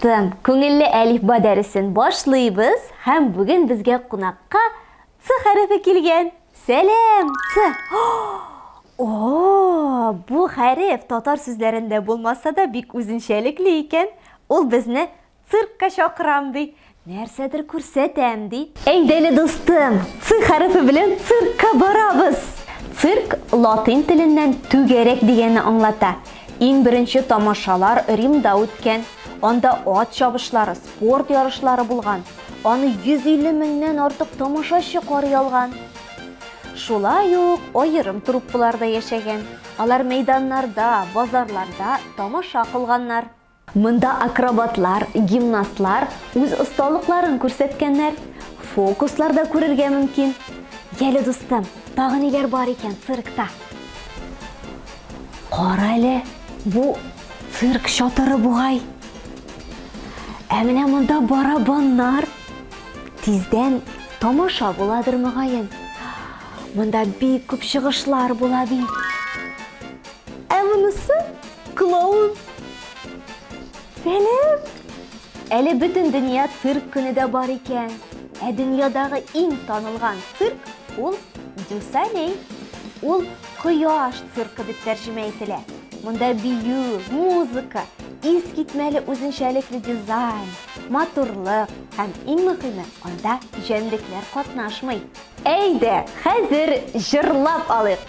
Дустым, күңелле әлифба дәресен башлыйбыз һәм бүген безгә кунакка Ц хәрефе килгән. Сәлам, Ц. О, бу хәреф татар сүзләрендә булмаса да бик үзенчәлекле икән. Ул безне циркка чакырам ди. Нәрсәдер күрсәтәм ди. Әйдә әле, дустым, Ц хәрефе белән циркка барабыз. Цирк латин теленнән түгәрәк дигәнне аңлата. Иң беренче тамашалар Римда үткән. Анда ат чабышлары, спорт ярышлары булган. Аны 150 меңнән артык тамашачы карый алган. Шулай ук аерым труппалар да яшәгән. Алар мәйданнарда, базарларда тамаша кылганнар. Монда акробатлар, гимнастлар үз осталыкларын күрсәткәннәр. Фокуслар да күрергә мөмкин. Яле, дустым, тагы ниләр бар икән циркта? Кара әле, бу цирк чатыры бугай. Ә менә монда барабаннар. Тиздән тамаша буладыр мөгаен. Монда бик күп чыгышлар була бит. Ә монысы клоун. Сәлам! Әле бөтен дөнья цирк көне дә бар икән. Ә дөньядагы иң танылган цирк ул Дю Солей. Ул кояш циркы дип тәрҗемә ителә. Монда бию, музыка, искитмәле үзенчәлекле дизайн, матурлык һәм иң мөһиме, анда җәнлекләр катнашмый. Әйдә, хәзер җырлап алыйк.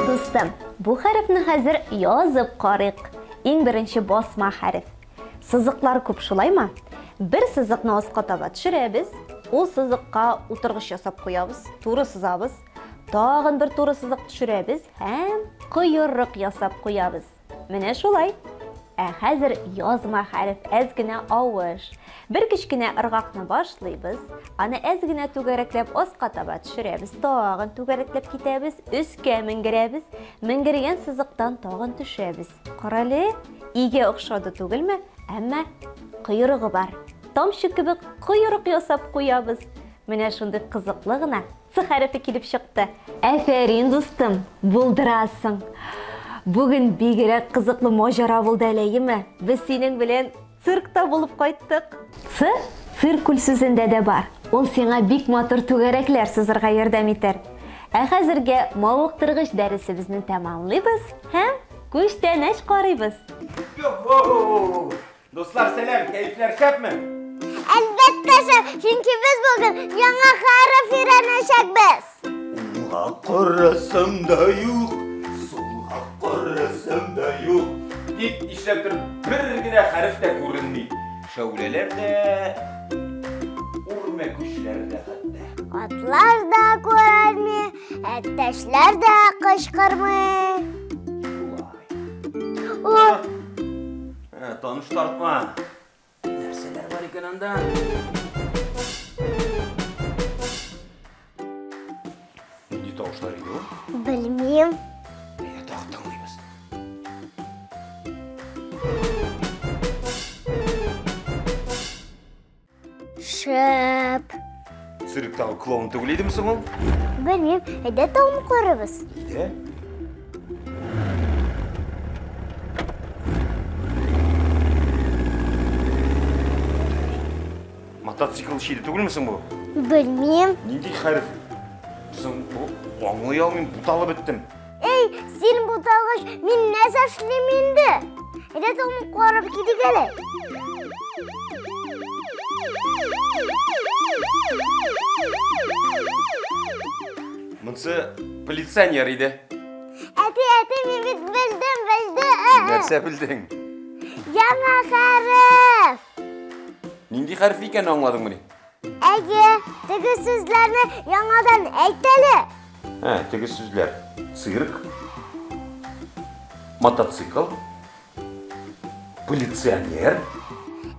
Дустым, бу хәрефне хәзер язып карыйк. Иң беренче басма хәреф. Сызыклар күп, шулаймы? Бер сызыкны аска таба төшерәбез, ул сызыкка утыргыч ясап куябыз, туры сызабыз. Тагын бер туры сызык төшерәбез һәм койрык ясап куябыз. Менә шулай. Ә хәзер язма хәреф әз генә авыш. Бер кечкенә ыргакны башлыйбыз. Аны әз генә түгәрәкләп аска таба төшерәбез. Тагын түгәрәкләп китәбез, өскә менгерәбез. Менгергән сызыктан тагын төшәбез. Карале, игә охшады түгелме? Әмма койрыгы бар. Тамчы кебек койрык ясап куябыз. Менә шундый кызыклы гына Ц хәрефе килеп чыкты. Әфәрин, дустым, булдырасың. Бүген бигрәк кызыклы маҗара булды әле, әйеме? Без синең белән циркта булып кайттык. Ц циркуль сүзендә дә бар. Ул сиңа бик матур түгәрәкләр сызырга ярдәм итәр. Ә хәзергә мавыктыргыч дәресебезне тәмамлыйбыз һәм Күчтәнәч карыйбыз. Йо-хо! Дуслар, сәлам! Кәефләр шәпме? Әлбәттә шәп, чөнки без бүген яңа хәреф өйрәнәчәкбез. Уңга карасам да юк, сулга карасам да юк. Тик нишләптер бер генә хәреф тә күренми. Шәүләләр дә, үрмәкүчләр дә хәтта. Атлар да күренми, әтәчләр дә кычкырмый. Шулай. О, Таныш тартма. Нәрсәләр бар икән анда? Нинди тавышлар иде ул? Белмим. Әйдә, тагы тыңлыйбыз. Шәп. Цирктагы клоун түгел идеме соң ул? Белмим, әйдә тагын карыйбыз. Әйдә. Мотоцикл шиде түгелме соң бу? Белмим. Нинди хәреф? Соң бу аңлый алмыйм, буталып беттем. Эй, син буталгач, мин нәрсә эшлим инде? Әйдә тагын карап китик әле. Монысы полиционер иде. Әти, әти, мин бит белдем, белдем. Нәрсә белдең? Яңа хәреф. Нинди хәреф икәнен аңладыңмыни? Әйе, теге сүзләрне яңадан әйт әле. Ә, теге сүзләр. Цирк, мотоцикл, полиционер.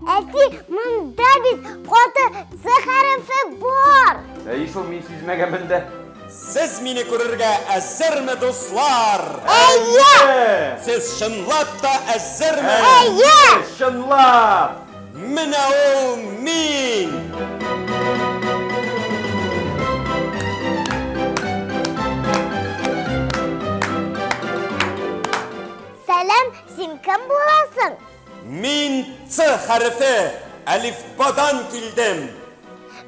Әти, монда бит каты Ц хәрефе бар. Әй, шул мин сизмәгәнмен дә. Сез мине күрергә әзерме, дуслар? Әйе! Сез чынлап та әзерме? Әйе! Чынлап! Менә ул мин! Сәлам, син кем буласың? Мин Ц хәрефе, әлифбадан килдем.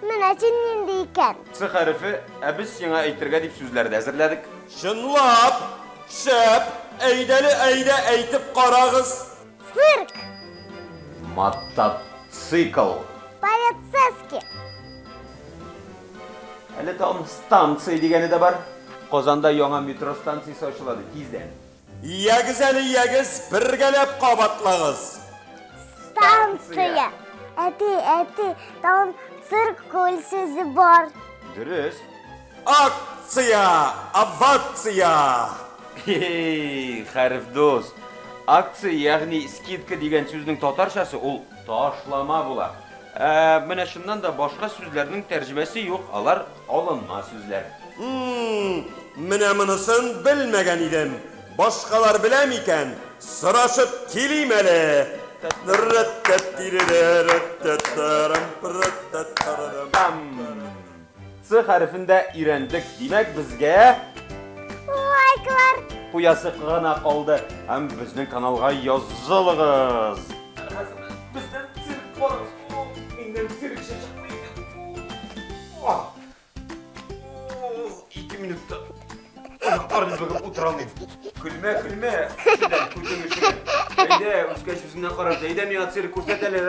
Менә син нинди икән. Ц хәрефе, ә без сиңа әйтергә дип сүзләр дә әзерләдек. Чынлап, шәп, әйдәле, әйдә әйтеп карагыз. Цирк, Мотоцикл. полицейский. Әле тагын станция дигәне дә бар. Казанда яңа метро станциясе ачыла тиздән. Ягез әле, ягез, бергәләп кабатлагыз. Станция. Әти, әти, тагын циркуль сүзе бар. Дөрес. Акция, овация. Хей, хәреф дус. Акция, ягъни скидка дигән сүзнең татарчасы ул ташлама була. Менә чыннан да башка сүзләрнең тәрҗемәсе юк, алар алынма сүзләр. Менә монысын белмәгән идем. Башкалар белә микән? Сорашып килим әле. Ц хәрефен дә өйрәндек. Димәк, безгә Лайклар. куясы гына калды. Һәм безнең каналга язылыгыз. Хәзер бездән цирк барыгыз. Миннән цирк чыкмый. 2 минутта. Аякларны бөгеп утыра алмыйм. Көлмә, көлмә. Күтең эшенә. Әйдә, үскәч үзеңнән карап, әйдә миңа цирк күрсәт әле.